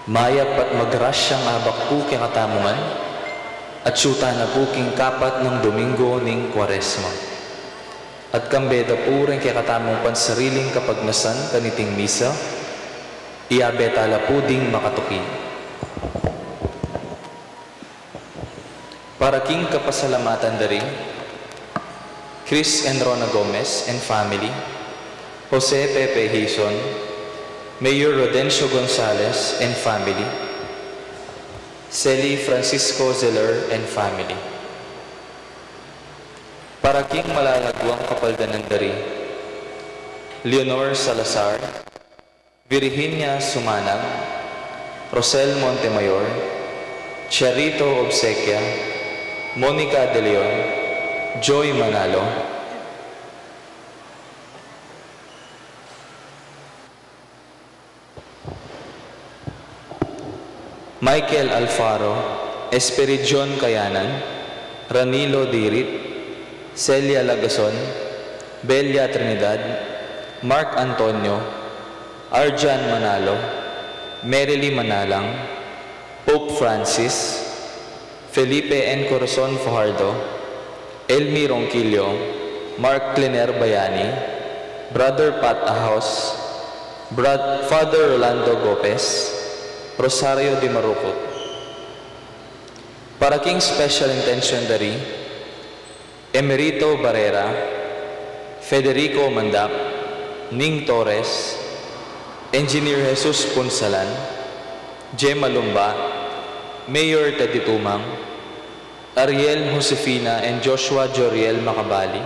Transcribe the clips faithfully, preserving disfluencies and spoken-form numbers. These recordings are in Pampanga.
Mayap at magrasyang abak pu kekatamu ngan, at atsu tana pu king kapat nang Domingo ning Kuaresma. At kambe da pu reng kekatamung pansariling kapagnasan kaniting misa, iyabe tala pu ding makatuki. Para king kapasalamatan da ri Chris and Rona Gomez and family, Jose Pepe Hizon, Mayor Rodencio Gonzales and family, Seli Francisco Zeller and family. Para king malalaguang kapaldanan da ri Leonor Salazar, Virginia Sumanag, Rosel Montemayor, Charito Obsequia, Monica De Leon, Joy Manalo, Michael Alfaro, Esperidion Kayanan, Ranilo Dirit, Celia Lagason, Belia Trinidad, Mark Antonio, Arjan Manalo, Merily Manalang, Pope Francis, Felipe N. Corazon Fajardo, Elmi Ronquillo, Mark Clener Bayani, Brother Pat Ahos, Brad-, Father Rolando Gopez, Rosario Di Marucut. Para king special intention da ri Emerito Barrera, Federico Mandap, Ning Torres, Engineer Jesus Punsalan, Gemma Lumba, Mayor Teddy Tumang, Ariel Josefina and Joshua Joriel Macabali,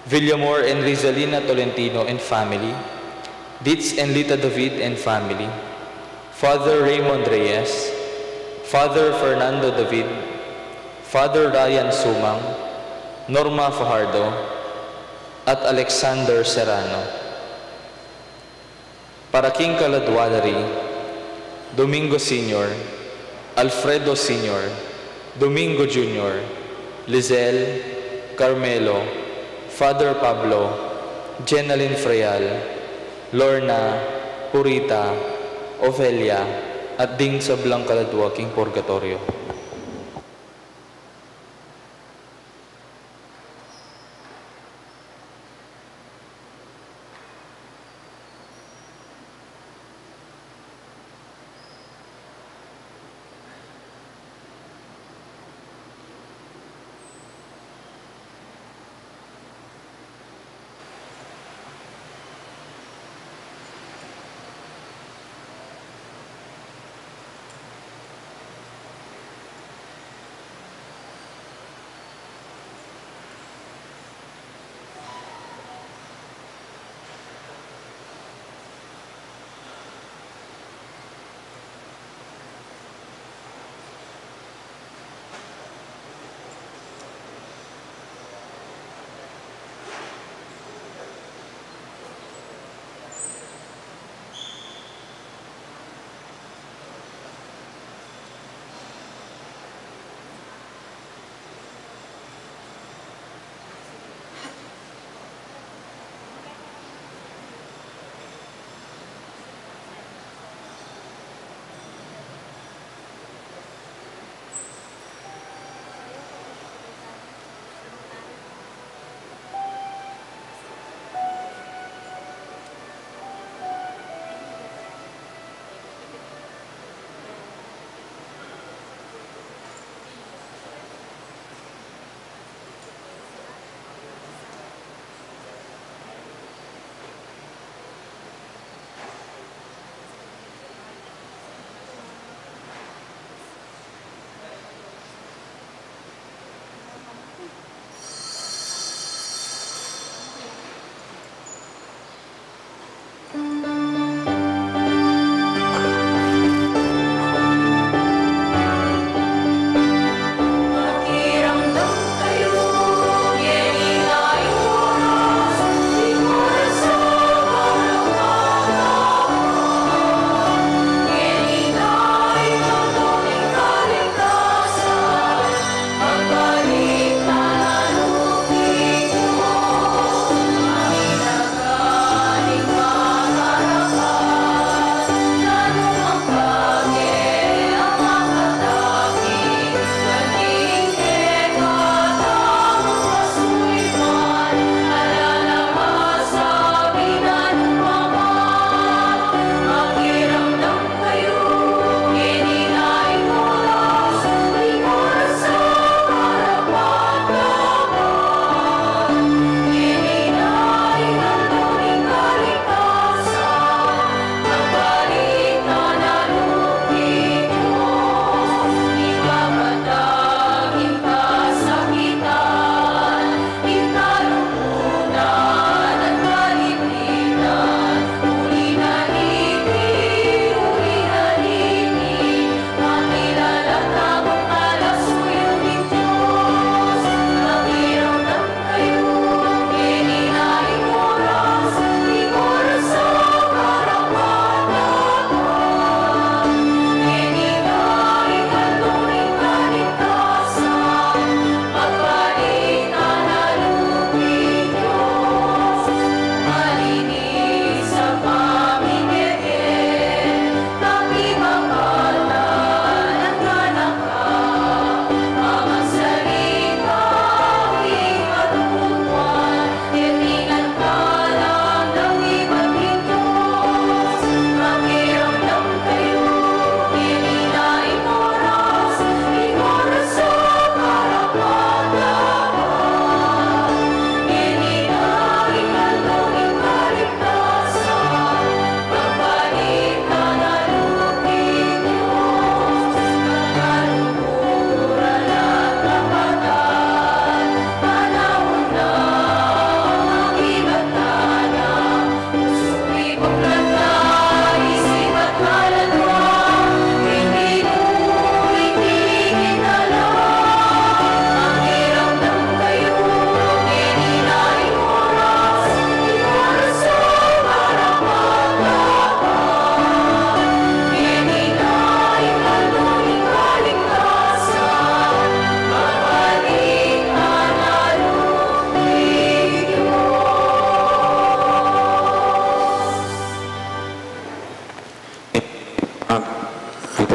Villamor and Rizalina Tolentino and family, Ditz and Lita David and family, Father Raymond Reyes, Father Fernando David, Father Ryan Sumang, Norma Fajardo, at Alexander Serrano. Para king kaladua da ri Domingo Senior, Alfredo Senior, Domingo Junior, Lizelle, Carmelo, Father Pablo, Jenalyn Freal, Lorna, Purita, Ofelia, at ding sablang kaladua king purgatoryo.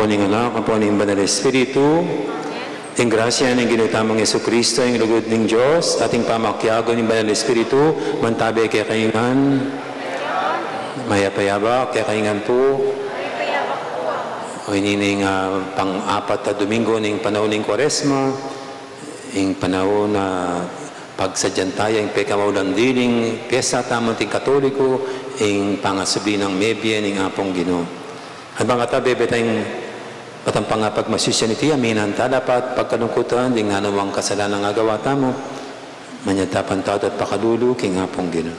Ampo ning Anak, ampo ning Banal Espiritu. Ing grasya ning Ginu tamung Jesucristo, ing lugud ning Dios, at ing pamakiabe ning Banal Espiritu, mantabe kekayu ngan. Mayap a abak kekayu ngan pu. O, ini ning, ah, pang-apat a Domingo ning panaun ning Kuaresma, ing panaun na pagsadyan taya ing pekamaulang diling piesta tamu anting Katoliko, ing pangasubli nang mebie ning Apung Ginu. At bang kata bebe tayang patampang pagmasusian iti, aminan ta dapat pagkalungkutan ding nanumang kasalanang agawa tamu, manyad ta pantawad at pakalulu king Apung Ginu.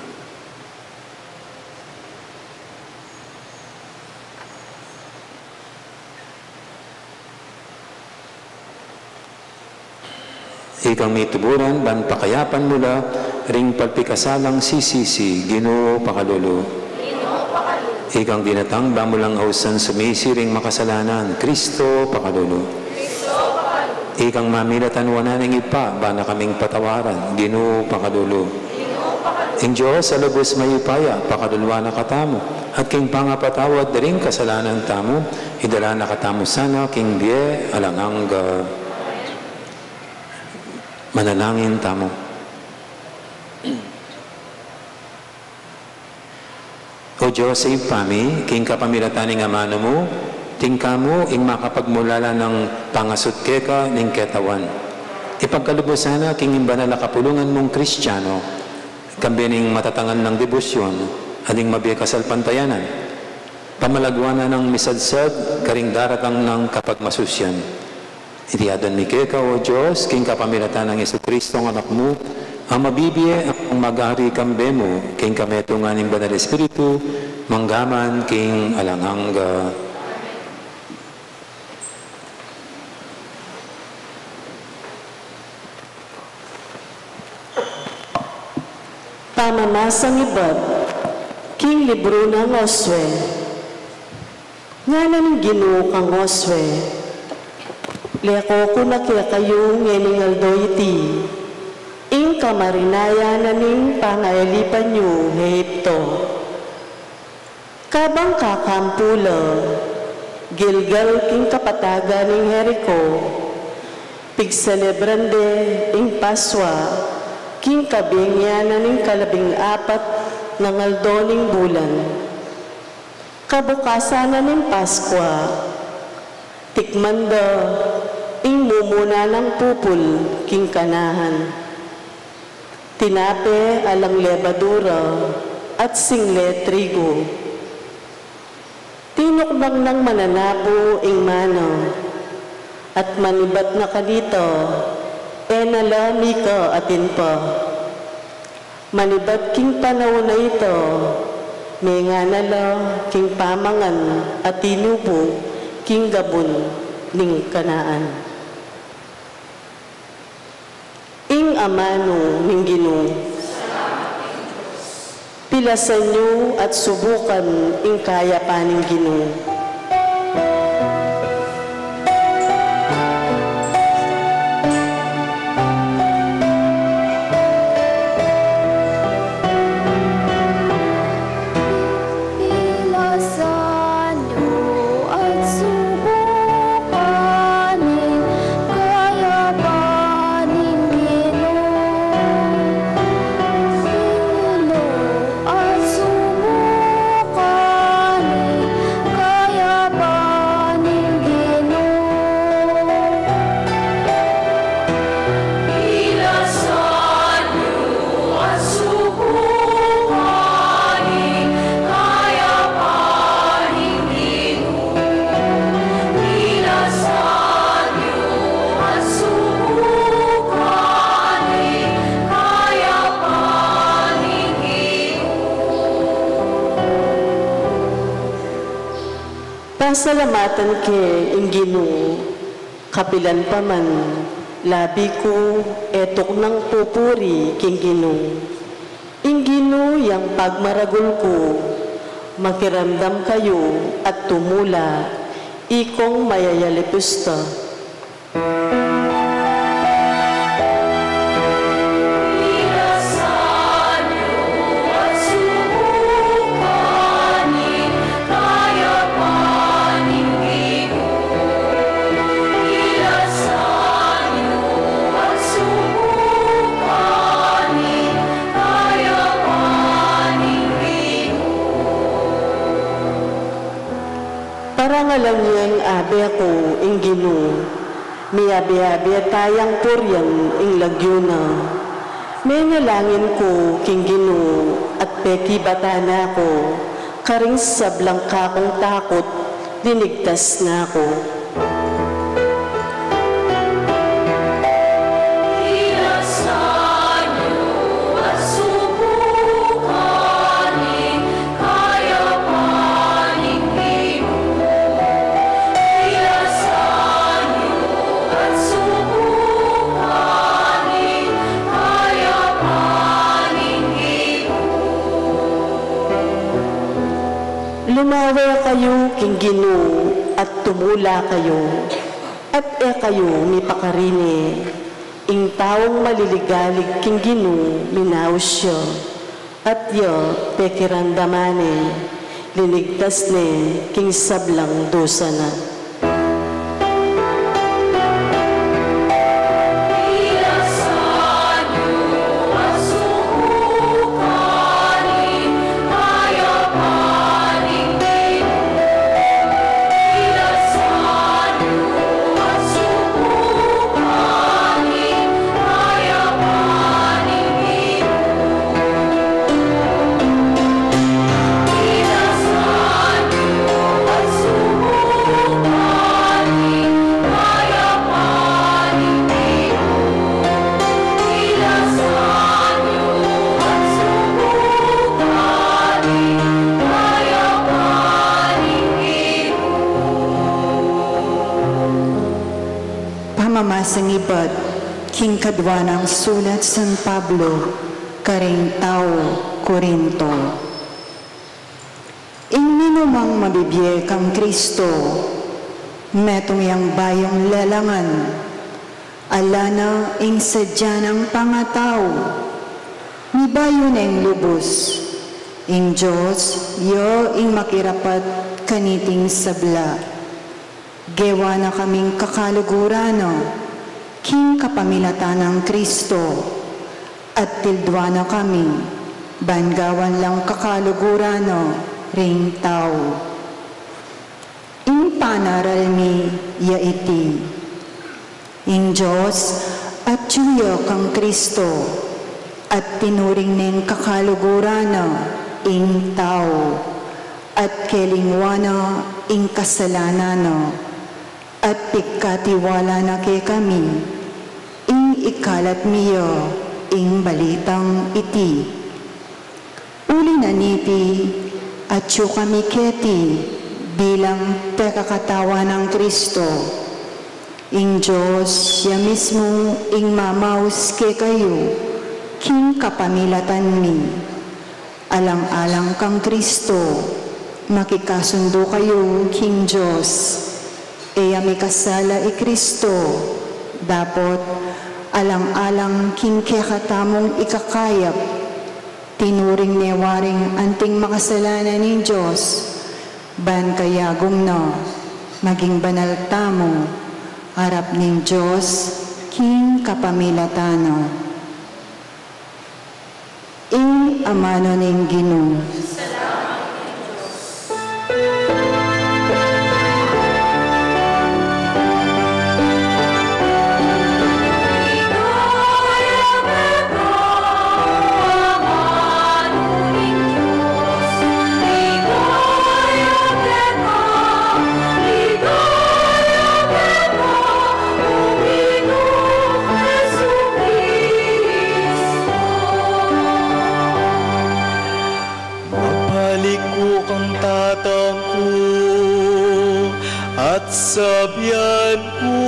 Ikang mituburan ban pakayapan mu la ring palpikasalang sisisi, Ginu pakalulu. Ikang dinatang ban mu lang ausan sumisi ring makasalanan, Kristo pakalulu. Ikang mamilatan wanan ning Ibpa ban na kaming patawaran, Ginu pakalulu. Ing Dios a lubus mayupaya, pakaluluan na katamu, at king pangapatawad da ring kasalanan tamu, idala na katamu sana king bie alang angga. Manalangin tamu. O Dios a Ibpa mi, king kapamilatan ning Amanu mu, tingka mu ing makapagmulala nang pangasut keka ning ketawan. Ipagkalub mu sana king banal a kapulungan mung Kristiano, kambe ning matatangan nang debosyon, at ing mabie kasalpantayanan, pamalaguan na nang misadsad karing daratang nang kapagmasusian. Iti aduan mi keka, O Dios, king kapamilatan nang Jesucristo, a Anak mu, a mabibie, a mag-ari kambe mu, king kametungan ning Banal Espiritu, mangga man king alang angga. Pamamasang ibat king libru nang Josue. Ngana ning Ginu kang Josue, leko ku na kekayu ngening aldo iti, ing kamarinayan na ning pangayalipan yu Egipto. Kabang kakampu la Gilgal king kapatagan ning Jerico, pigselebran de ing Pascua king kabengi na ning kalabing apat nang aldo ning bulan. Kabukasan na ning Pascua, tikman da ing mumuna nang pupul king Kanaan, tinape alang lebadura at single trigu. Tinuknang nang mananabu ing mana, at manibat na kanita, e na la mika atin pa. Manibat king panaun a ita, mengana la king pamangan a tinubu king gabun ning Kanaan. Ing amanu ning Ginu. Pilasan yu at subukan ing kayapan ning Ginu. Pilasan yu at subukan ing kayapan ning Ginu. Pilasan yu at subukan ing kayapan ning Ginu. Pilasan yu at subukan ing kayapan ning Ginu. Pilasan yu at subukan ing kayapan ning Ginu. Pasalamatan ke ing Ginu, kapilan pa man, labi ku e tuknang pupuri king Ginu. Ing Ginu yang pagmaragul ku, makiramdam kayu at tumula, ikong mayayalipusta. Ku ing Ginu, miyabe-yabe tayang purian ing lagyu na. Menalangin ku king Ginu at pekibatan na ku, karing sablang kakung takut, linigtas na ku. Lumawe kayu king Ginu at tumula kayu, at e kayu mipakarini. Ing taung maliligalig king Ginu, minaus ya, at ya pekiramdaman ne, linigtas ne king sablang dusa na. Pamamasang ibat king kadua nang sulat San Pablo karing tau Corinto. Ing minumang mabibie kang Kristo, metung yang bayung lelangan, ala na ing sadya nang pangatau, mibayu neng lubus, ing Dios ya ing makirapat kaniting sabla. Gewa na kaming kakaluguran na king kapamilatan nang Kristo, at tildua na kami ban gawan lang kakaluguran na ring tau. Ing panaral mi ya iti: ing Dios atyu ya kang Kristo, at tinuring neng kakaluguran na ing tau, at kelingwan na ing kasalanan na, at pigkatiwala na kekami ing ikalat mi ya ing balitang iti. Uli na niti, atyu kami keti bilang pekakatawan nang Kristo. Ing Dios ya mismu ing mamaus kekayu king kapamilatan mi. Alang-alang kang Kristo, makikasundu kayu king Dios. E ya mikasala i Kristo, dapot alang-alang king kekatamung ikakayap, tinuring ne waring anting makasalanan ning Dios, ban kayagum na maging banal tamu arap ning Dios king kapamilatan na. Ing amanu ning Ginu. Mabalik ku kang tatang ku at sabian ku,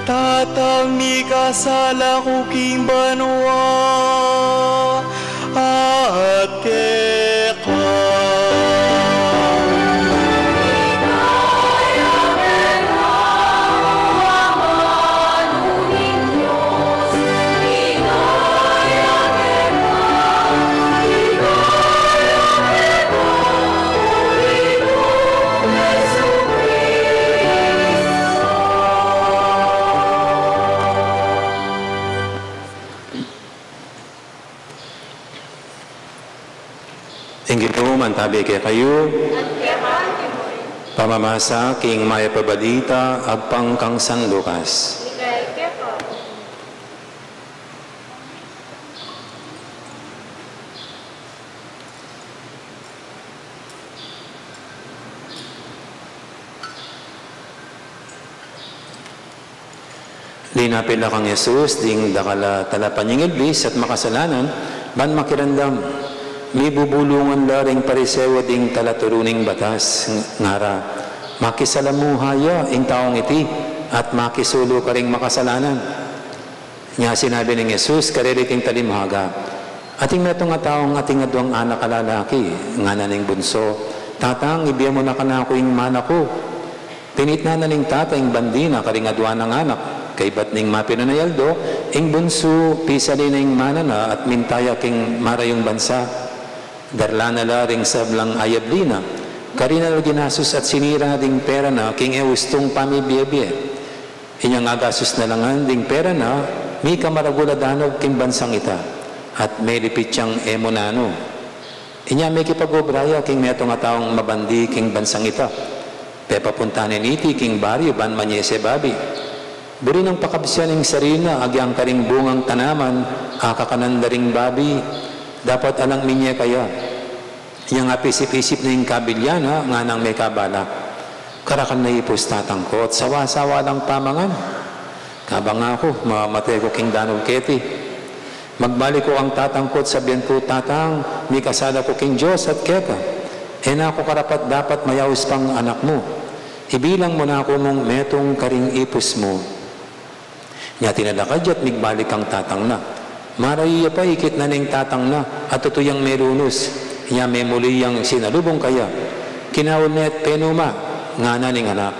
Tatang, mikasala ku king banua at keka. Ing Ginu mantabi kekayu. Pamamasa king Mayap a Balita agpang kang San Lucas. Linapit la kang Jesus ding dakal a talapanyingilbis at makasalanan, ban makiramdam. Mibubulungan la ring Pariseo at ding talaturu ning batas, ngara, makisalamuha ya ing taung iti, at makisulu karing makasalanan. Nya sinabi nang Jesus karela iting talinghaga, ating metung a taung ating aduang anak a lalaki, ngana ning bunsu, Tatang, ibie mu na kanaku ing mana ku. Tinitnan na ning tata ing bandi na karing adua nang anak. Kaybat ning mapinun a aldo, ing bunsu, pisali na ing mana na at minta ya king marayung bansa. Darla na la ring sablang ayabli na. Karina la ginasus at sinira na ding pera na king e ustung pamibie-bie. Inyang agasus na la ngan ding pera na, mika maragul a danug king bansang ita, at melipit yang e mu nanu. Inya mekipag-obra ya king metung a taung mabandi king bansang ita. Pepapunta ne niti king baryu ban manye sebabi. Buri nang pakabsian ing sarili na agyang karing bungang tanaman a kakanan da ring babi, dapot alang minye kaya. Inyang apisip-isip na ing kabilya na, nganang mekabala, karakan na ipus tatang ku at sawa-sawa lang pamangan. Kabang aku, mamate ku king danug keti. Magbalik ku kang tatang ku at sabian ku, Tatang, mikasala ku king Dios at keka. E na ku karapat-dapat mayaus pang anak mu. Ibilang mu na ku mung metung karing ipus mu. Nya tinalakad ya at migbalik kang tatang na. Marayu ya pa ikit na ning tatang na at tutu yang melunus. Nya memuli yang sinalubung kaya. Kinaul ne at penuma, ngana ning anak,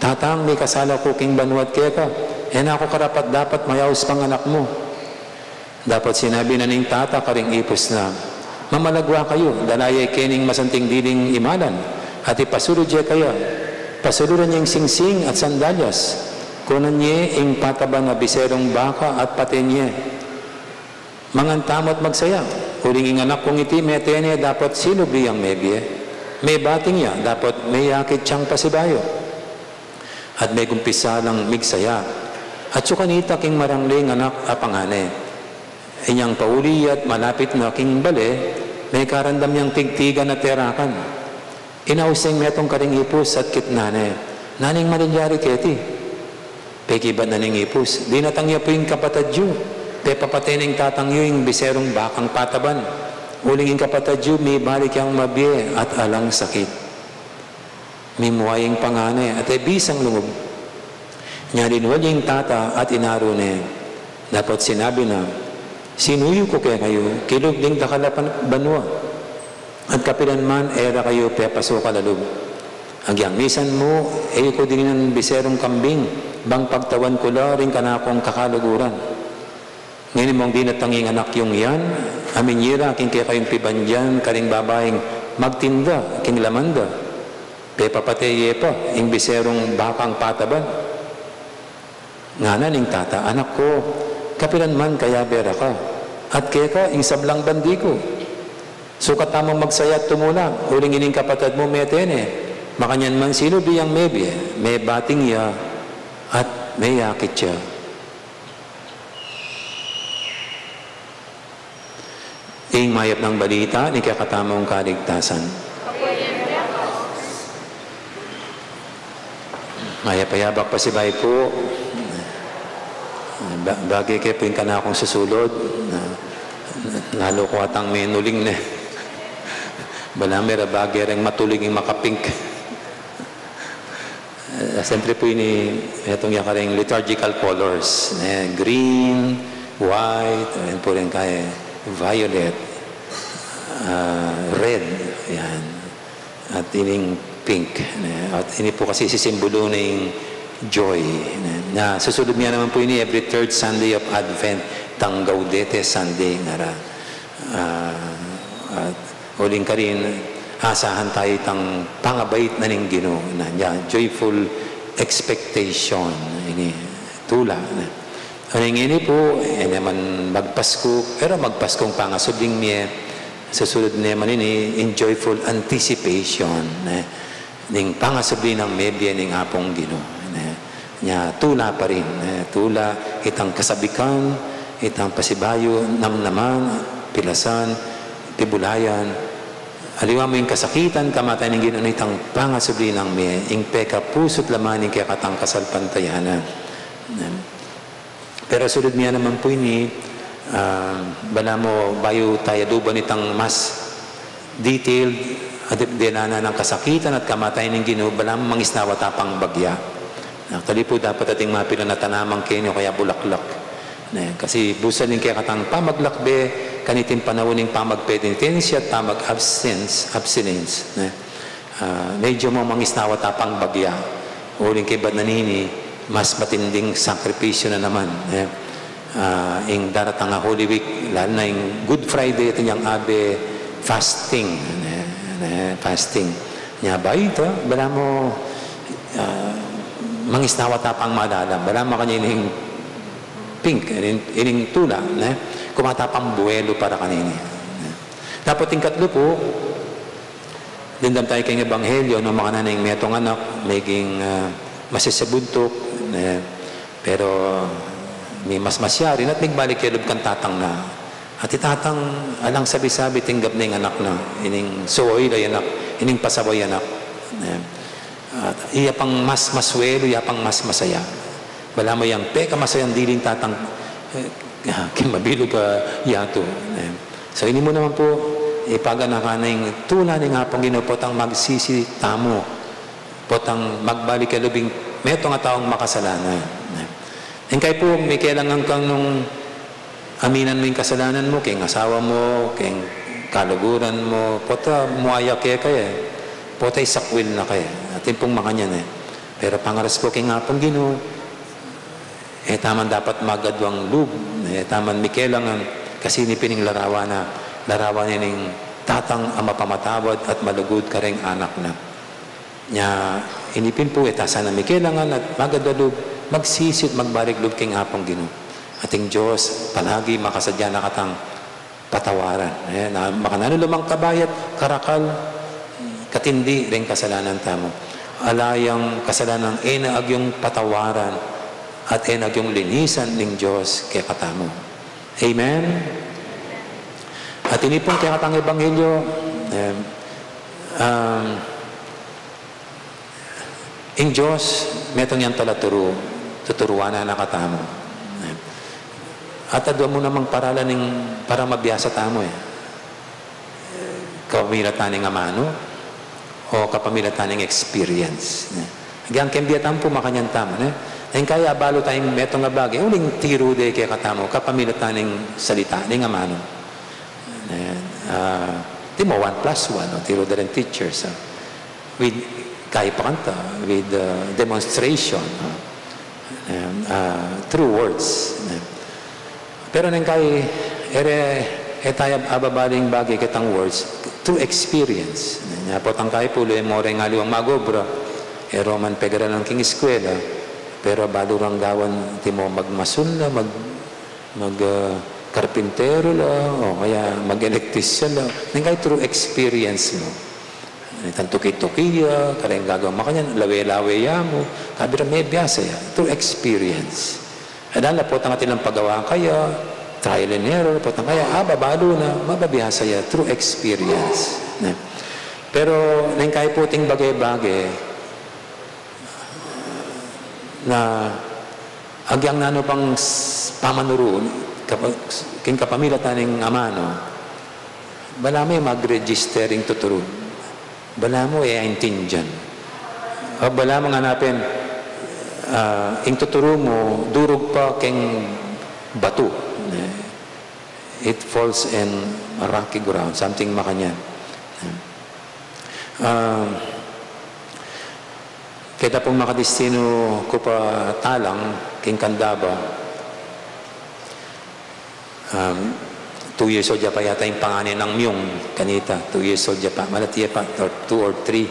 Tatang, mikasala ku king banua at keka. E na ku karapat-dapat mayaus pang anak mu. Dapot sinabi na ning tata karing ipus na, Mamalagwa kayu, dala ye keni ing masanting diling imalan, at ipasulud ye kaya. Pasuluran ye ing singsing at sandalyas. Kunan ye ing pataban a biserung baka at paten ye. Mangan tamu at magsaya, uling ing anak kung iti mete ne dapot sinubli yang mebie. Mebating ya dapot meyakit yang pasibayu. At megumpisa lang migsaya. Atsu kanita king marangling anak a pangane. Inyang pauli ya't malapit na king bale, mekarandam yang tigtigan at terakan. Inaus ne ing metung karing ipus at kitnan ne, Nanu ing malilyari keti? Pekibat na ning ipus, Dinatang ya pu ing kapatad yu. Pepapate ning tatang yu ing biserung bakang pataban. Uling ing kapatad yu mibalik yang mabie at alang sakit. Mimua ing pangane at e bisang lungub. Nya linwal ya ing tata at inaru ne. Dapot sinabi na, Sinuyu ku kekayu kilub ding dakal a pan-, banua, at kapilan man e ra kayu pepasukan a lub. Agyang misan mu, e ku dinginan biserung kambing, bang pagtawan ku la ring kanakung kakaluguran. Ngeni mung dinatang ing anak yung yan, a minyira king kekayung pibandian karing babaing magtinda king laman da, pepapate ye pa ing biserung bakang pataban. Ngana ning tata, Anak ku, kapilan man kayabe ra ka, at keka ing sablang bandi ku. Sukat tamung magsaya at tumula, uling ining kapatad mu mete ne. Makanyan man sinubli yang mebie, mebating ya, at meyakit ya. Ing mayap nang balita ning kekatamung kaligtasan. Mayap a yabak pasibayu pu. Ba-, bage ke pu ing kanakung susulud. Na, lalu ku atang menuling ne. Balamu e ra bage reng matuling ing makapink. Eh, siyempre pu ini, itong ya karing liturgical colors, eh, green, white, ayan pu rin kaya, violet, ah, red, yan. At ining pink, eh, at ini pu kasi sisimbulu na ing joy, eh. Na susulud mi naman pu ini every third Sunday of Advent, tang Gaudete Sunday, ngara. Ah, at uling karin, asahan tayu itang pangabait na ning Ginu, na, ya, joyful expectation, ini, tula, na. Uling ini pu, e naman magpasku, pero magpaskung pangasubling mie, susulud naman ini, in joyful anticipation, na. ning pangasubli nang mebie ning Apung Ginu. Ne? Nya tula pa rin, ne? Tula itang kasabikan, itang pasibayu, namnaman, pilasan, pibulayan, aliwa mu ing kasakitan, kamatayan ning Ginu, itang pangasubli nang mie, ing peka pusu't laman ning kekatang kasalpantayanan. Ne? Pero sulud mi naman pu ini, ah, balamu bayu taya duban itang mas detailed, at denanan nang kasakitan at kamatayan ning Ginu, balamu mangisnawa ta pang bagya. Actually pu, dapat atin mapilan a tanaman keni o kaya bulaklak. Ne, kasi busal ing kekatang pamaglakbe kaniting panaun ning pamagpenitensya at pamag-abstinence, abstinence, ne. Ah, medyo mangisnawa ta pang bagya. Uling kaybat na nini, mas matinding sakripisyu na naman, eh. Ah, ing daratang a Holy Week, lalu na ing Good Friday, atin yang abe fasting, eh, eh, fasting. Nya bayu ita, balamu, ah, mangisnawa ta pang malalam, balamu makanini ing pink, ining, ining tula, eh. Kuma ta pang buwelo para kanini, eh. Dapot ing katlu pu, dimdam taya king ebanghelyo, nung makananu ing metung anak, meging, ah, masisabuntuk, eh, pero mi mas masyari na at migbalik ya lub kang tatang na. At i tatang alang sabi-sabi tinggap na ing anak na, ining suoy la ing anak, ining pasaway anak. Eh, at iya pang mas masuelu, iya pang mas masaya. Balamu yang pekamasayang dili ning tatang, eh, king mabilug a yatu. Eh. So, ini mu naman pu, ipaganakan na ing tula ning Apung Ginu potang magsisi tamu, potang magbalik ya lub ing metung a taung makasalanan. Eh. Ing kai pu, mikelangan kang nung aminan mu ing kasalanan mu, king asawa mu, king kaluguran mu, pota muaya keka, eh. Pota isakwil na ka, eh. Atin pung makanyan, eh. Pero pangaras ku king Apung Ginu, e taman dapat magadwang lub, e taman mikelangan, kasi ini pin ing larawan na, larawan ning tatang a mapamatawad at malugud kareng anak na. Nya, ini pin pu e ta sana mikelangan at magadwa lub, magsisi at magbalik lub king Apung Ginu. At ing Dios, palagi makasadya na katang patawaran. E, na, makananu la mang kabayat, karakal, katindi ring kasalanan tamu. Ala yang kasalanan e na agyung patawaran at e na agyung linisan ning Dios kekatamu. Amen? At ini pung kekatang ebanghelyo, em, um, ing Dios, metung yang talaturu, tuturuan na na katamu. At adwa mu namang paralan ning para mabiasa tamu, e. Kapamilatan ning amanu, o kapamilatan ning experience, e. Agyang keng bie tamu pu makanyan tamu, e. Ing kaya abalu tayung metung a bage, uling tiru de kekatamu, kapamilatan ning salita ning amanu. E, ah, timu one plus one, o, tiru de ring teachers, a. With, kaya pa kanta, with, uh, demonstration, uh, and, uh, through words, uh. Pero neng kai, e re, e taya ababalu ing bage ketang words, through experience. Nya potang kai pu, e mu reng aliwang mag-obra, e ro man pegaralan king eskwela, pero balu rang gawan, timu magmasun la, mag-, mag, ah, karpinteru la, o kaya mag-electrician la. Neng kai through experience mu. Itang tuki-tuki ya, kareng gagawan makanyan, lawe-lawe ya mu, kabira mebiasa ya, through experience. Adan la potang atin lang pagawa kaya, trial and error, potang kaya, ababalu na, mabibiasa ya, through experience. Ne? Pero, neng kai pu ating bage-bage, na agyang nanu pang s-, pamanuru, kapa-, king kapamilatan ning amanu, balamu e mag-register ing tuturu. Balamu e aintindian. O balamu ngana pin, ah, ing tuturu mu, durug pa king batu. It falls in rocky ground, something makanyan. Ah, keta pung makadistinu ku pa talang, king Candaba, um, two years old ya pa yata ing pangane nang Myung, kanita, two years old ya pa, malati ya pa, or two or three.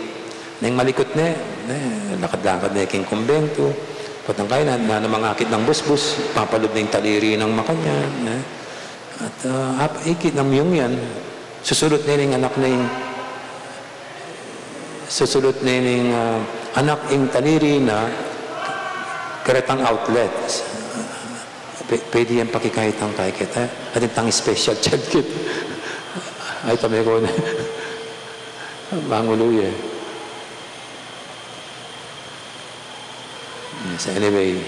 Neng malikut ne, ne, lakad-lakad ne king kumbentu. Potang kai na, nanu mang akit nang busbus, papalub ne ing taliri nang makanyan, ne. At, ah, ap-, ikit nang Myung yan, susulut ne ning anak ne ing Susulut ne ning, ah, anak ing taliri na, karetang outlet. P-, pwede yang pakikaytang kaiketa. Atin tang special child kit. Ay, tame ko na. Mangulu ya. Yes, anyway.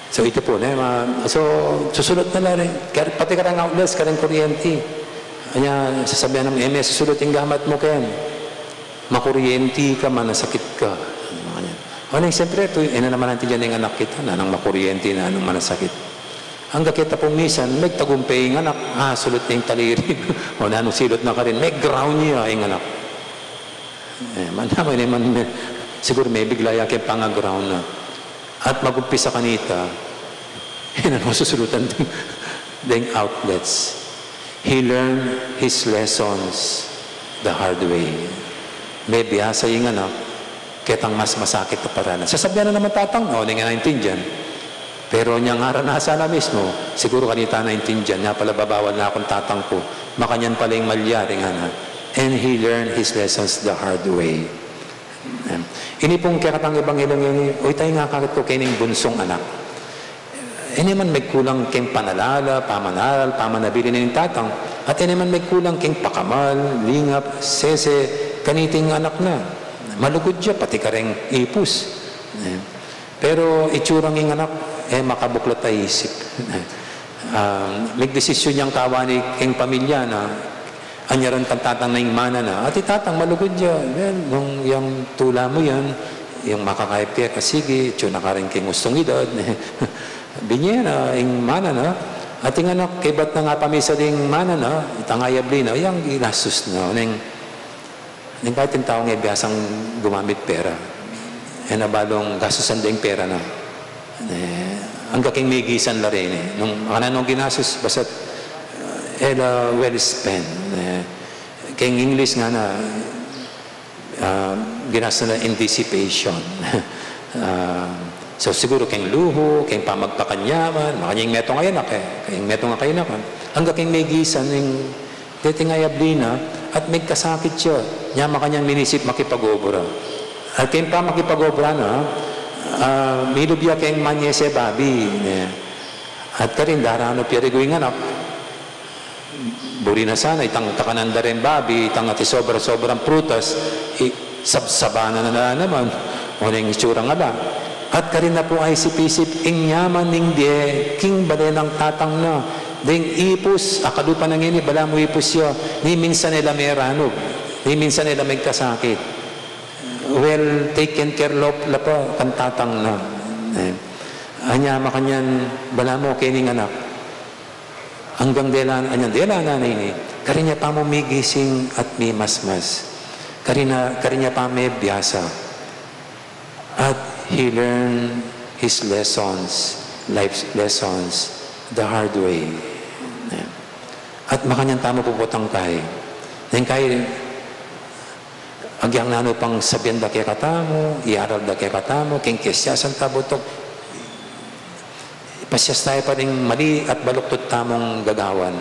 So, ita pu, ne, ma-, so, susulut na la rin. Kar-, pati kareng outlet, kareng kuryenti. Anya, sasabian na, "E me susulut ing gamat mu ken. Makuryenti ka, manasakit ka." Makanyan. O, neng, siyempre, tu, e na naman natin dyan ing anak kita, nanung makuryenti, nanung manasakit. Angga keta pung misan, megtagumpey ing anak, ah, sulut ne ing taliri. O, nanung silut na karin, me-ground ya ing anak. E, man, man, man, siguru mebigla ya keng panga-ground na. At magumpisa kanita, e na nung susulutan deng, deng outlets. He learned his lessons the hard way. Mebiasa ing anak ketang mas masakit a paraan. Sasabian na naman tatang, "O, ne, e na naintindian." Pero inyang aranasan na mismu, siguru kanita naintindian, nya pala babawal na kung tatang ku. Makanyan pala ing malyari, ngana. And he learned his lessons the hard way. Em, ini pung kekatang ebanghelyo ngeni, o, ita ing akakit ku kening bunsung anak. E ne man megkulang keng panalala, pamanaral, pamanabilin ning tatang, at e ne man megkulang keng pakamal, lingap, sese, kaniting anak na. Malugud ya, pati kareng ipus. Em, Pero itsurang ing anak, e, makabuklat a isip. Ah, megdesisyun yang kawani keng pamilya na, anyaran kang tatang na ing mana na. At i tatang malugud ya, well, nung yang tula mu yan, yang makakayap ke, kasigi, itsu na karin keng ustung edad. Binye na ing mana na, at ing anak, kaybat na nga pamisali ing mana na, itang ayabli na, yang ginastus na, neng Neng kaya ing taung e biasang gumamit pera. E na balung gastusan deng pera na. E, angga keng megisan la reni. Nung, makananu ginastus, basta't, e, la well spent. E, keng English ngana, ah, ginastus na in dissipation. Ah, so, siguru keng luhu, keng pamagpakanyaman, makanyan ing metung a anak e. Keng metung a kayanakan. Angga keng megisan, ing Deti nga ayabli na, at megkasakit ya, nya makanyan minisip makipag-obra. At keng pamakipag-obra na, ah, milub ya keng manyese babi, ne. At karin daranup ya rigu ing anak. Buri na sana, itang kakanan da reng babi, itang ati sobra-sobrang prutas, i-, sabsaban na na naman, o neng itsurang ala. At karin na pu aisip-isip, ing nyaman ning bie, king bale nang tatang na, deng ipus, a kalupa na ngeni, balamu ipus ya, ni minsan e la meranup, ni minsan e la megkasakit. Well taken care of la pa, kang tatang na. E, anya makanyan, balamu kening anak. Anggang dela, anyang dela na ini, karin ya pa mu migising at mimasmas. Karin ya, karin ya pa mebiasa. At he learned his lessons, life lessons, the hard way. At makanyan tamu puputang kai. Neng kai, agyang nanu pang sabian da kekatamu, iaral da kekatamu, keng kesiasan ta butuk, pasias tamu pa ring mali at baluktot tamung gagawan.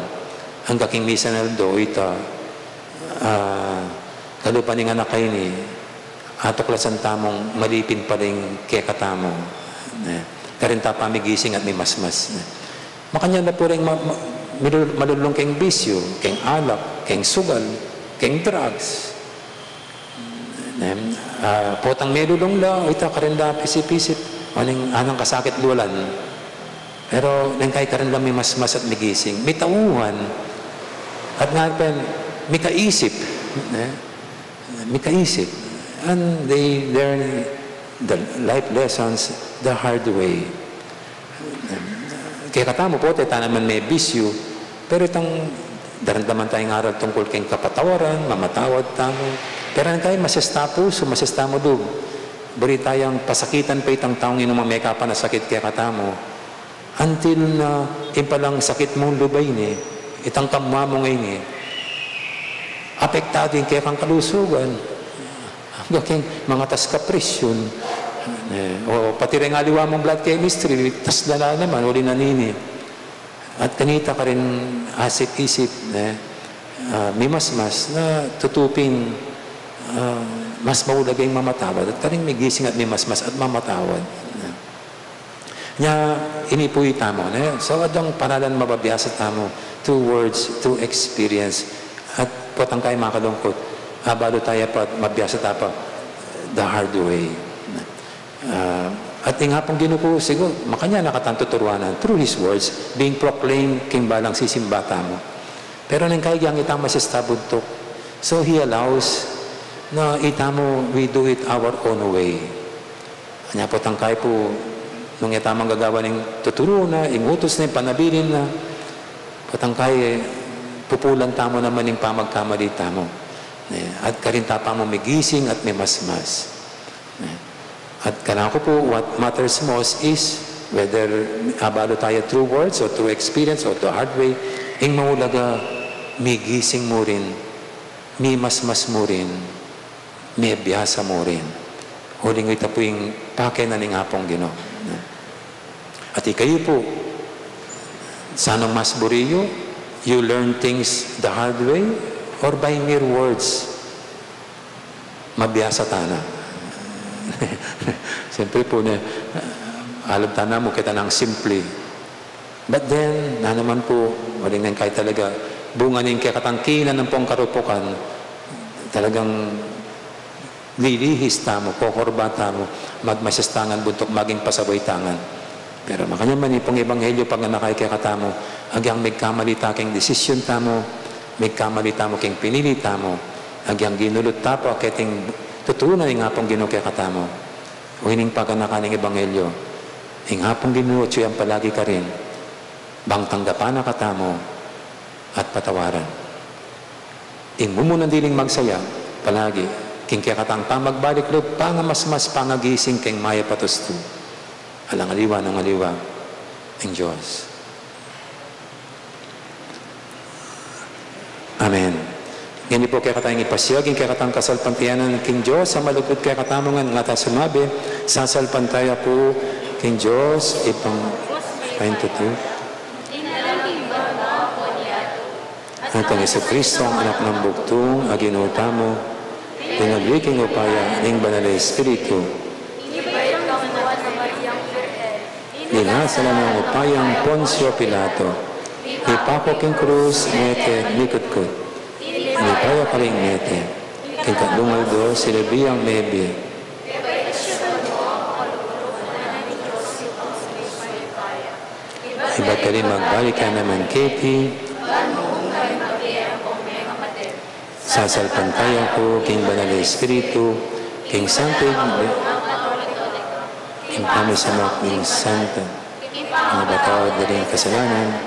Angga king misan aldo, ita, ah, kalupa ning anak a ini, atuklasan tamung mali pin pa ring kekatamu. Ne? Karin ta pa migising at mimasmas. Ne? Makanyan na pu ring ma-, ma-, milu-, malulung keng bisyu, keng alak, keng sugal, keng drugs. Nem, ah, potang melulung la, o ita karin la pisip-pisip, o ning anang kasakit lualan. Pero neng kai karin la mimasmas at migising, mitauhan, at nga pen, mikaisip, ne? Mikaisip. And they learn the life lessons the hard way. Kekatamu, pote ta naman mebisyu, pero itang daramdaman tayang aral tungkul keng kapatawaran, mamatawad tamu. Pero neng kai, masesta pusu, masesta mu lub. Buri tayang pasakitan pa itang taung inumang mekapanasakit kekatamu. Until na ing palang sakit mung lub a ini, itang kamua mung ini, apektadu ing kekang kalusugan. Angga keng mangatas ka presyun. E, o pati reng aliwa mung blood chemistry, tas la naman, uli na nini. At kanita karin asip-isip, e, ah, mimasmas na tutu pin, ah, mas maulagang mamatawad, at karing migising at mimasmas at mamatawad. Nya, ini pu itamu, ne? So, agyang paralan mabiasa tamu, through words, through experience, at potang kay makalungkut, abalu taya pa, mabiasa ta pa, the hard way. Ah, at ing Apung Ginu ku, siguru, makanyan na katang tuturuanan, through His words, being proclaimed king balang sisimba tamu. Pero neng kay agyang ita masesta buntuk. So, He allows na itamu, we do it our own way. Anya potang kay pu, nung e tamu gagawan ing tuturu na, ing utus na, ing panabilin na, potang kay, pupulan tamu naman ing pamagkamali tamu. Ne, at karin ta pa mu migising at mimasmas. Ne. At kanaku pu, what matters most is whether abalu taya through words or through experience or the hard way, ing maulaga, migising mu rin, mimasmas mu rin, mibiasa mu rin. Uling ita pu ing pakenan ning Apung Ginu. At ikayu pu, sanang mas buri yu, you learn things the hard way or by mere words? Mabiasa ta na. Siyempre pu, ne, alam ta na mu keta nang simple. But then, na naman pu, uling neng kay talaga, bunga ning kekatang kinan ampong karupukan, talagang lilihis tamu, kokorba tamu, magmasesta ngan buntuk, maging pasaway ta ngan. Pero makanyan man, ipung ebanghelyo paganaka kekatamu, agyang migkamali ta king desisyon tamu, migkamali tamu king pinili tamu, agyang ginulut ta pa keting tuturunan ning Apung Ginu kekatamu. O ining paganaka ning ebanghelyo, ing Apung Ginu atyu yang palagi karin, bang tanggapan na katamu at patawaran. Ing mumunang diling magsaya palagi king kekatang pamagbalik lub, pangamasmas, pangagising king mayap a tustu. Alang aliwa nung aliwa, ing Dios. Amen. Ngeni pu kekatang ipasiag ing kekatang kasalpantayanan king Dios a malugud kekatamu ngan, nga ta sumabi, sasalpantaya ku king Dios, Ibpang, paintutu. At kang Jesucristo, ang Anak nang Bugtung a Ginu tamu, tinagli king upaya ning Banal a Espiritu. Linasa la nang upayang Poncio Pilato, ipako king krus, mete, mikutkut. Inipaya karing mete, king katlung aldo silbi yang mebie. Ibat karin magbalik ya naman keti. Sasalpantaya ku king Banal a Espiritu, king Santa Iglesia, king pamisamak ning Santa, king pamamatawad da ring kasalanan,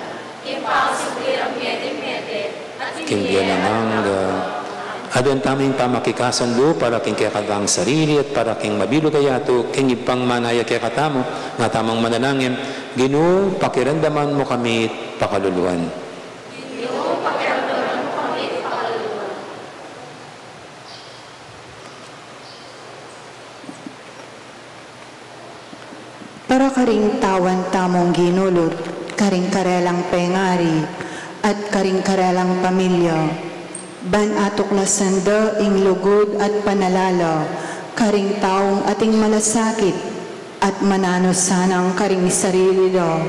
king bie alang angga. Aduan tamu ing pamakikasundu para king kekatang sarili at para king mabilug a yatu, king Ibpang manaya kekatamu, nga tamung manalangin, Ginu, pakiramdaman mu kami't pakaluluan. Para karing tawan tamung ginulut karing karelang pengari at karing karelang pamilya, ban atuklasan da ing lugud at panalala karing taung ating malasakit at mananu sanang karing sarili da,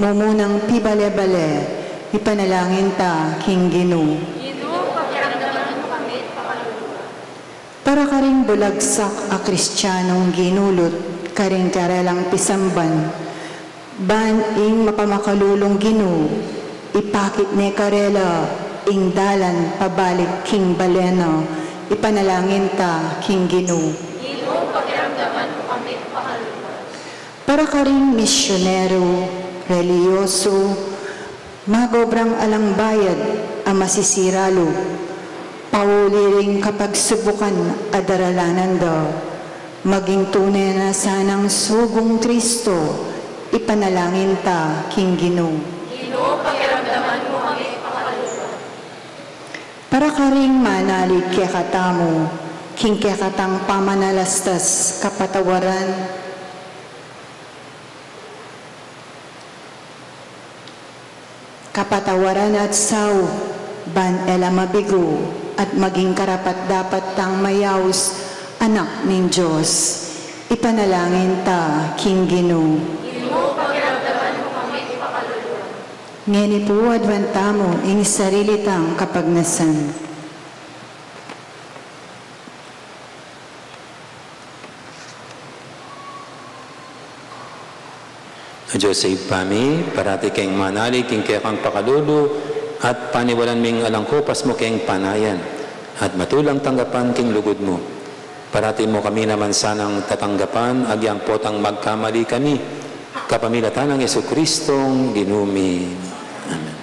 mumunang pibale-bale, ipanalangin ta king Ginu. Ginu, pakiramdaman mu kami't pakaluluan. Para karing bulagsak a Kristianong ginulut karing karelang pisamban, ban ing mapamakalulung Ginu, ipakit ne karela ing dalan pabalik king bale na, ipanalangin ta king Ginu. Ginu, pakiramdaman mu kami't pakaluluan. Para karing misyonero, relihiyoso, magobrang alang bayad a masisira lub, pauli ring kapagsubukan a daralanan da, maging tune na sanang sugung Kristo, ipanalangin ta king Ginu. Ginu, pakiramdaman mu kami't pakaluluan. Para karing manalig kekatamu king kekatang pamanalastas, kapatawaran, kapatawaran at sau, ban e la mabigo at maging karapat-dapat tang mayaus anak ning Dios. Ipanalangin ta king Ginu. Ngeni pu, aduan tamu ing sarili tang kapagnasan. O Dios a Ibpa mi, parati keng manalig king kekang pakalulu at paniwalan ming alang kupas mu keng panayan at matulang tanggapan king lugud mu. Parati mu kami naman sanang tatanggapan agyang potang magkamali kami, kapamilatan nang Jesucristong Ginu mi. Amen.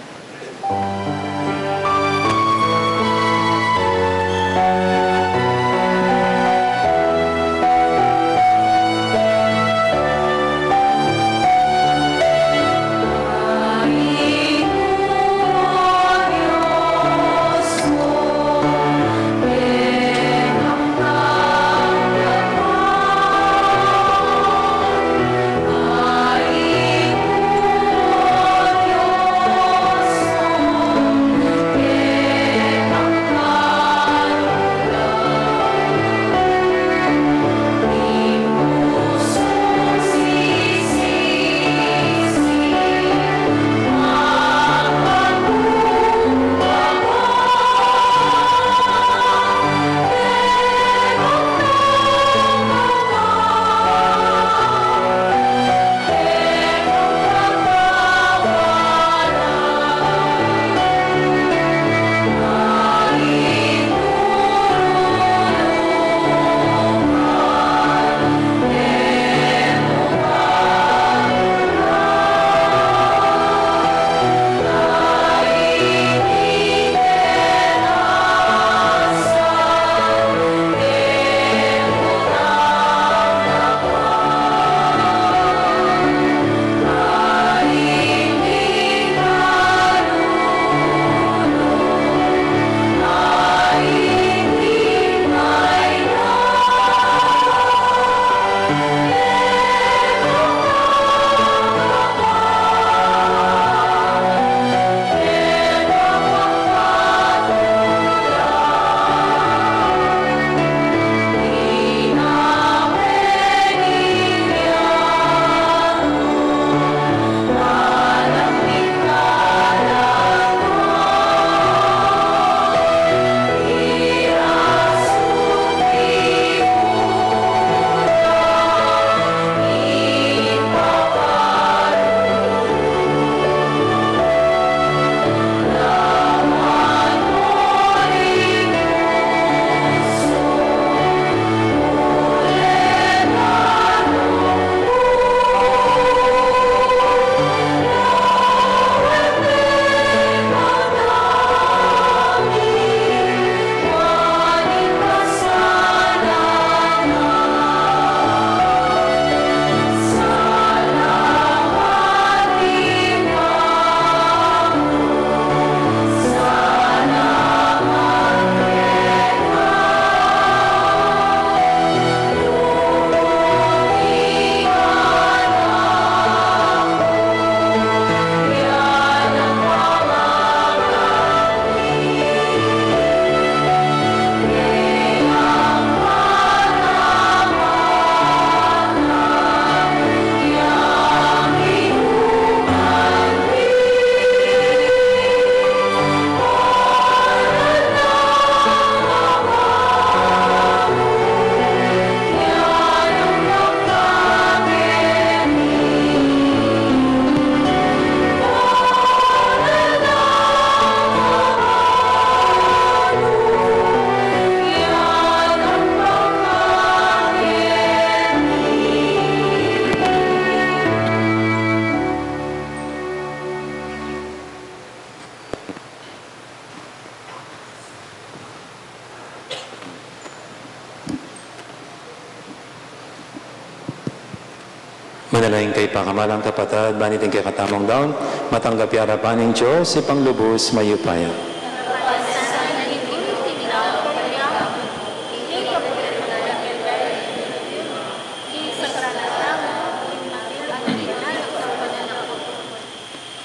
Manalangin kayu, pakamalan kung kapatad, ban iting kekatamung daun matanggap ya king arapan ning Dios, Ibpang lubus mayupaya.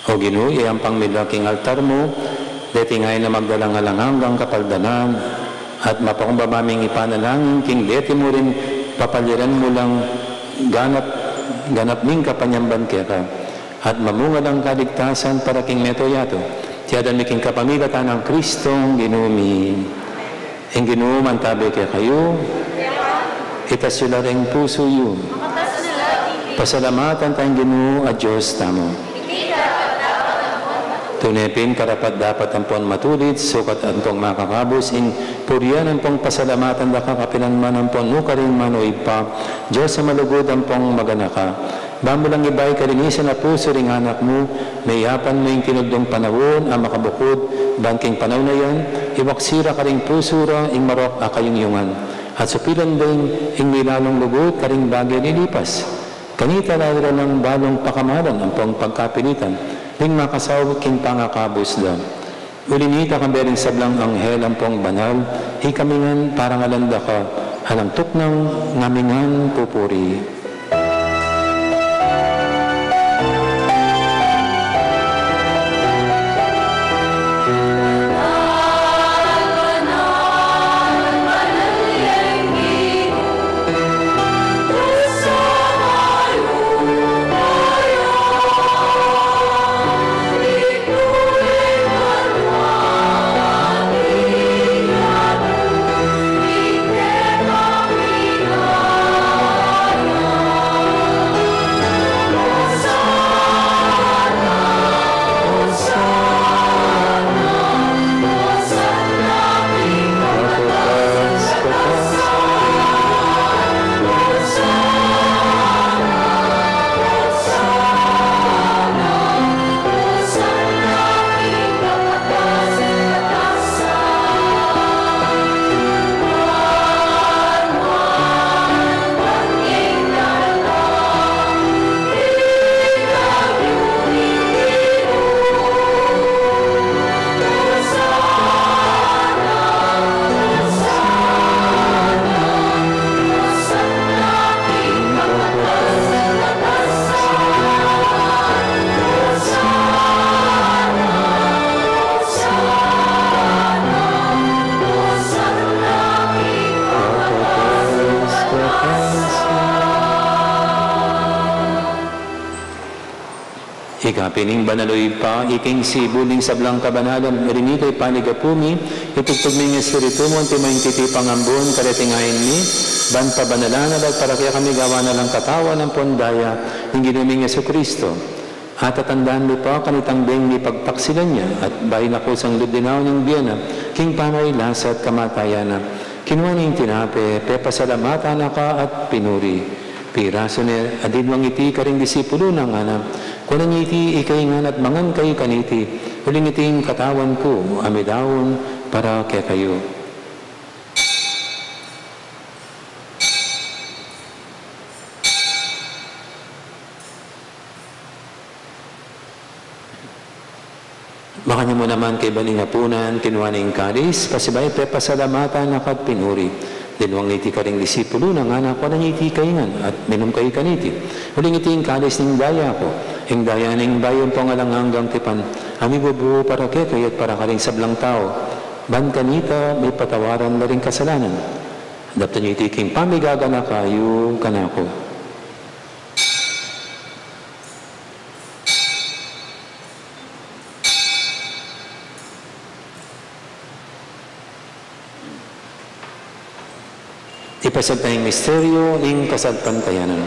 O Ginu, yayampang mi la king altar mu Deti ngeni a magdalang alang anggang kapaldanan, at mapakumbaba ming ipanalangin king deti mu rin papalyaran mu lang ganap, ganap ming kapanyamban keka, at mamunga lang kaligtasan para king mabilug a yatu. Iti adwan mi king kapamilatan nang Kristong Ginu mi. Ing Ginu mantabi kekayu. Itas yu la ring pusu yu. Pasalamatan taya ing Ginu a Dios tamu. Tune pin karapat-dapat ampon matulid, sukat ampong makakabus, ing purian ampong pasalamatan da ka kapilan man ampon nukarin man, o Ibpa, Dios a malugud ampong maganaka. Ba mu lang ibie king kalinisan a pusu ring anak mu, meyapan mu ing tinudlung panaun a makabukud, ban king panaun a yan, iwaksi ra karing pusu ra ing marok a kayungyungan, at supilan da ing milalung lugud karing bage lilipas. Kanita lalung balung pakamalan ampong pagkapilitan, ding makasaup king pangakabus da. Uli nita, kambe ring sablang anghel ampong banal, ikami ngan parangalan da ka, alang tuknang ngami ngan pupuri. Ika pin ing banal, o Ibpa, ika ing sibul ning sablang kabanalan, uli nita ipanyawad mu, itubud mu ing Espiritu mu, anti mo ing titipang ambun, kareti ngeni, ban pabanalan na la at para kekami gawan na lang katawan ampon daya ning Ginu ming Jesucristo. At tatandaan mi pa kanitang beng mipagtaksilan ya, at bayu na kusang lub dinaun ing bie na, king pamagkasakit at kamatayan na, kinua ne ing tinape, pepasalamatan na ka at pinuri. Pirasu ne, at dinwang iti karing disipulu na, ngana, kuanan ye iti ikayu ngan at mangan kayu kaniti, uling iti ing katawan ku a midaun para kekayu. Makanyan mu naman kaybat ning apunan, kinua ne ing kalis, pasibayu pepasalamatan na ka at pinuri. Dinwang ne iti karing disipulu na, ngana, kuanan ye iti ikayu ngan at minum kayu kaniti, uling iti ing kalis ning daya ku, ing daya ning bayu ampong alang anggang tipan, a mibubu para kekayu at para karing sablang tau, ban kanita mipatawaran la ring kasalanan. Daptan ye iti king pamiganaka yu kanaku. Ipasiag taya ing misteryu ning kasalpantayanan.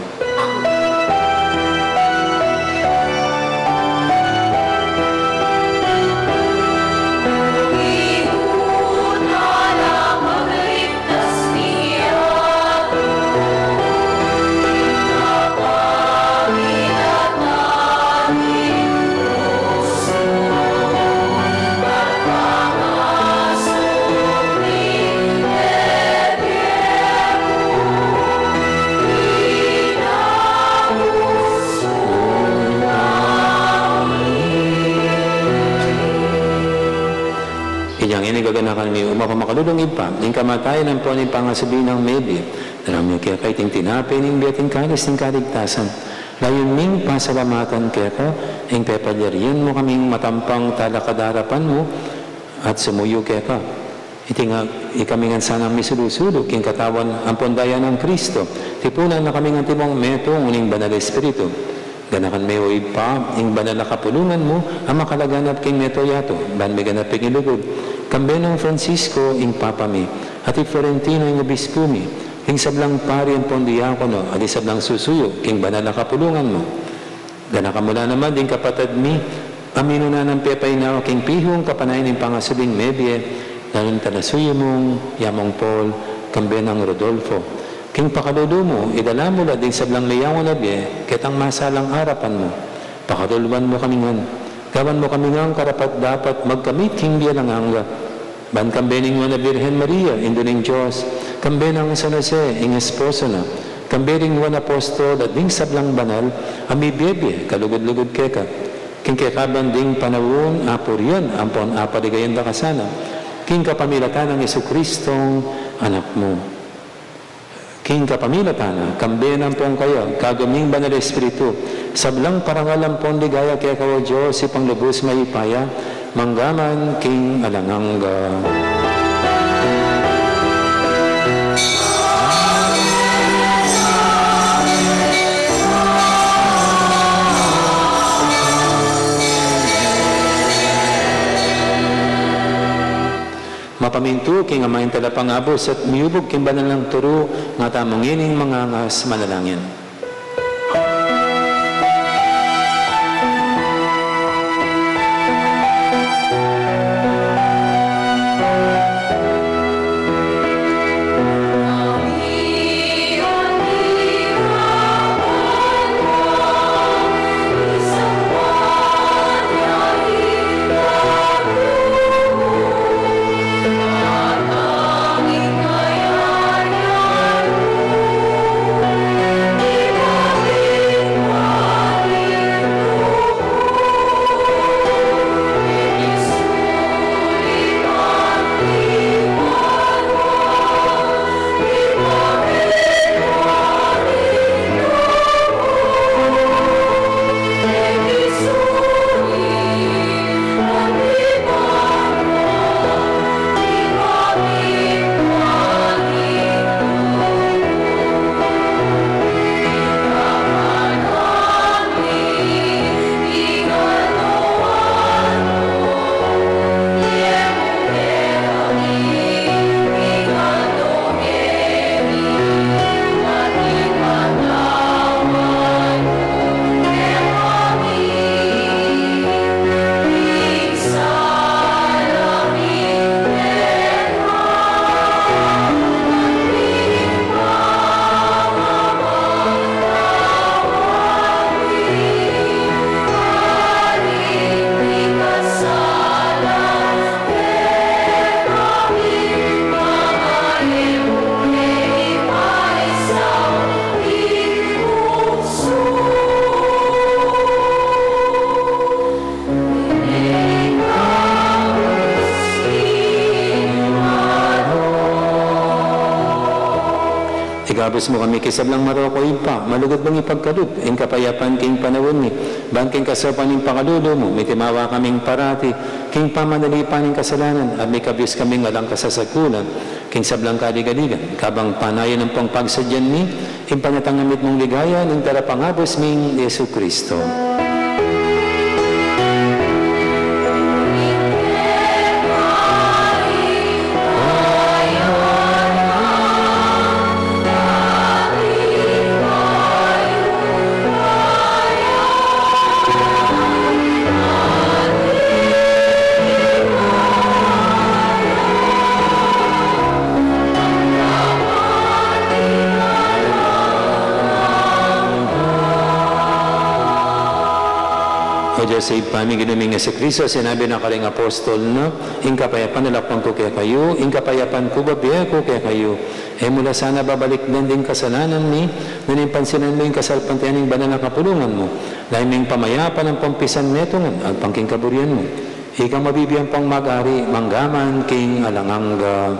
Inya ngeni gaganakan mi, O mapamakalulung Ibpa, ing kamatayan ampon ing pangasubli nang mebie, daraun mi keka iting tinape ning bie at ing kalis ning kaligtasan. Layun ming pasalamatan keka ing pepalyarian mu kaming matampang talakad king arapan mu, at sumuyu keka. Iti nga, ikami ngan sanang misulu-sulu king katawan ampon daya nang Kristo, tipunan na kami ngan timong metung ning Banal Espiritu. Ganakan me, o Ibpa, ing banal a kapulungan mu a makalaganap king mabilug a yatu, ban miganap ing lugud, kambe nang Francisco ing Papa mi, at i Florentino ing Obispu mi, ing sablang pari ampon diakono, at ing sablang susuyu king banal a kapulungan mu. Ganakan mu la naman ding kapatad mi a minuna nang pepainawa king pihung kapanayan ning pangasubling mebie, lalu na ing talasuyu mung Yamong Paul, kambe nang Rodolfo. King pakalulu mu, idala mu la ding sablang meyangu na bie ketang masalang arapan mu. Pakaluluan mu kami ngan. Gawan mu kami ngan karapat-dapat magkamit king bie alang angga. Ban kambe ning Nuan a Birhen Maria, Indu ning Dios, kambe nang San Jose, ing esposo na, kambe ring Nuan a Apostol, at ding sablang banal a mibie-bie kalugud-lugud keka, king kekaban ding panaun a purian ampon a paligayan da ka sana, king kapamilatan nang Jesucristong Anak mu. King kapamilatan na, kambe na ampon kaya, kagum ning Banal Espiritu, sablang parangal ampon ligaya keka, o Dios, Ibpang lubus mayupaya, mangga man king alang angga. Mapamintu king Ama ing Talapangabus at miyubug king banal nang turu, nga tamu ngening mangangas manalangin. Ikabus mu kami king sablang marok, o Ibpa, malugud mung ipagkalub ing kapayapan king panaun mi, ban king kasaupan ning pakalulu mu, mitimawa kaming parati king pamanalipan ning kasalanan, at mikabus kaming alang kasasakulan king sablang kaligaligan, kabang panayan ampong pagsadyan mi ing panyatang a mitmung ligaya ning Talapangabus ming Jesucristo. O Dios, Ibpa mi, Ginu ming Jesucristo, sinabi na karing apostol na, ing kapayapan lakwan ku kekayu, ing kapayapan ku bibie ku kekayu. E mu la sana babalikdan ding kasalanan mi, nune pansinan mu ing kasalpantayanan ning banal a kapulungan mu. Lalu ming pamayapan ampong pisan metungan, agpang king kaburian mu. Ikang mabibie ampong mag-ari, mangga man king alang angga.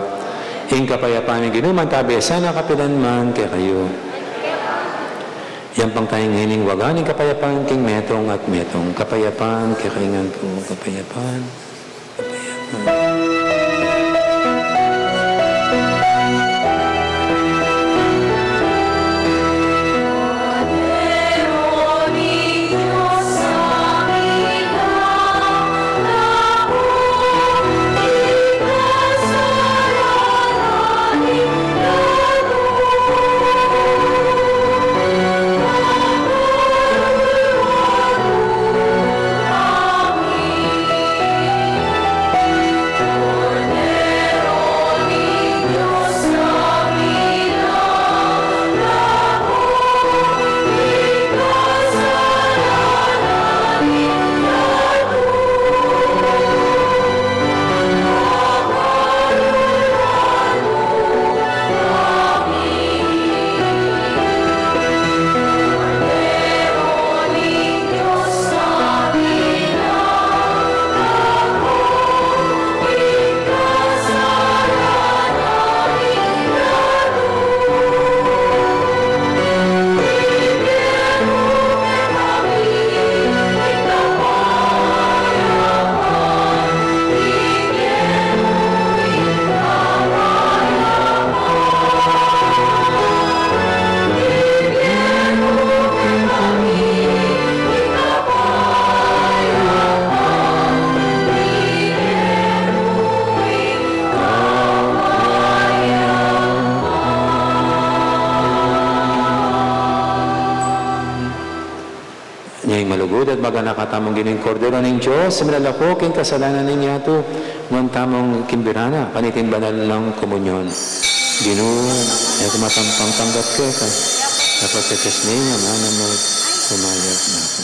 Ing kapayapan ning Ginu manatili sana kapilan man kekayu. Yang pang tayang ngening waga ning kapayapan king metung at metung. Kapayapan kekayu ngan pu, kapayapan. Kapayapan. Maganaka tamung Ginu, ing Kordero ning Dios, a milalako king kasalanan ning yatu. Nuan tamung kimbira na kaniting banal nang komunyon. Ginu, e ku matampang tanggap keka, dapot pagkasakit ning amamu, umayag na ku.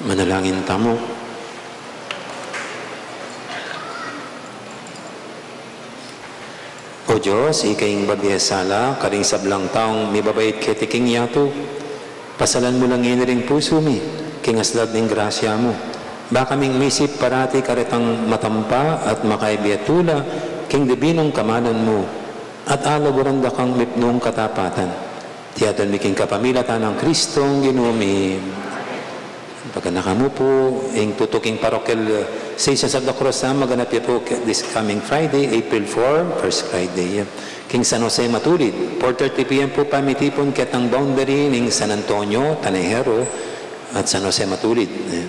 Manalangin tamu. O Dios, ika ing babie sala karing sablang taung mibabait keti king yatu, pasalan mu la ngeni ring pusu mi king aslag ning grasya mu, ba kaming misip parati karetang matampa at makaibie tula king dibinung kamalan mu, at aluguran da kang mipnung katapatan. Iti adwan mi king kapamilatan nang Kristong Ginu mi. Paganaka mu pu ing tutuking parochial, uh, Station of the Cross a maganap ya pu k-, this coming Friday, April four, first Friday, uh, king San Jose Matulid. Four thirty P M pu pamitipun ketang boundary ning San Antonio, Tanejero, at San Jose Matulid. Eh,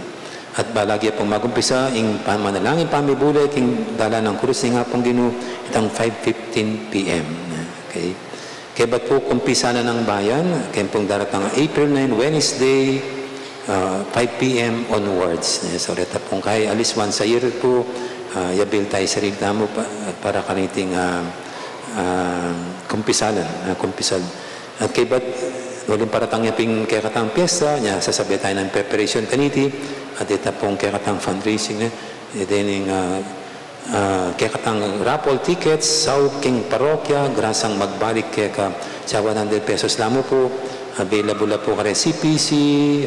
at balang ya pung magumpisa ing pamanalangin pamibule king dalan nang krus ning Apung Ginu, itang five fifteen P M. Okay. Kaybat pu kumpisalan nang bayan, keng pung daratang April nine, Wednesday, ah, five P M onwards. Eh, so, reta pung kay, at least once a year pu, ah, yabil taya ing sarili tamu pa-, para kaniting, ah, ah, kumpisalan, ah, kumpisal. At kaybat, uling paratang ya pin ing kekatang piyesta, nya, sasabyan taya ning preparation kaniti, at ita pung kekatang fundraising, eh, e dening, ah, ah, kekatang raffle tickets, saup king parokya, grasang magbalik keka, sa one hundred pesos la mu pu, available la pu kareng C P C,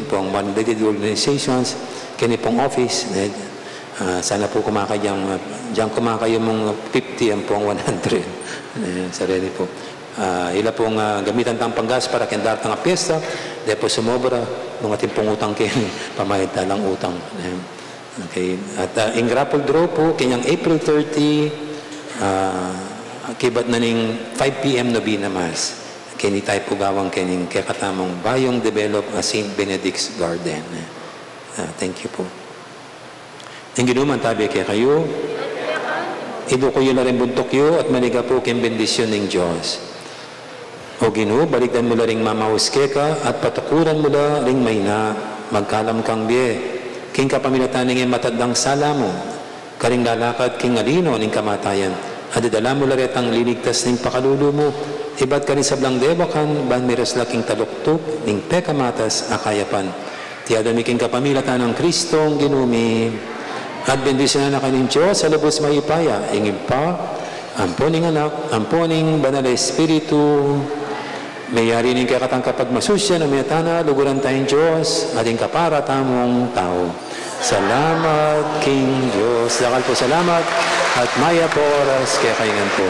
pung unrelated organizations, keni pung office, eh, ah, sana pu kumakayu, ah, dinan kumakayu mung fifty ampong one hundred. Eh, sarili pu. Ah, ila pung, ah, gamitan tang panggas para keng daratang a piyesta, de pu sumobra, nung atin pung utang keni, pamayad tala ning utang. Eh, Okay. At, ah, ing raffle draw pu, keng April thirty, ah, kaybat na ning five P M novena Mass. Keni taya pu gawang keng kekatamung bayung develop a Saint Benedict's Garden. Ah, thank you pu. Ing Ginu mantabi kekayu. Iduku yu la ring buntuk yu at manigapu king bendisyun ning Dios. O Ginu, balikdan mu la ring mamaus keka at patukuran mu la ring maina, magkalam kang bie, king kapamilatan ning e matandang sala mu, karing lalakad king alino ning kamatayan, at idala mu la retang liligtas ning pakalulu mu, ibat karing sablang dewakan, ban miras la king taluktuk ning pekamatas a kayapan. Iti adwan mi king kapamilatan nang Kristong Ginu mi. At bendisyunan na kayu ning Dios a lubus mayupaya, ing Ibpa, ampo ning Anak, ampo ning Banal a Espiritu. Meyari ning kekatang kapagmasusyan, o meta na, luguran taya ing Dios, at ing kapara tamung tau. Salamat king Dios. Dakal pung salamat, at mayap a oras kekayu ngan pu.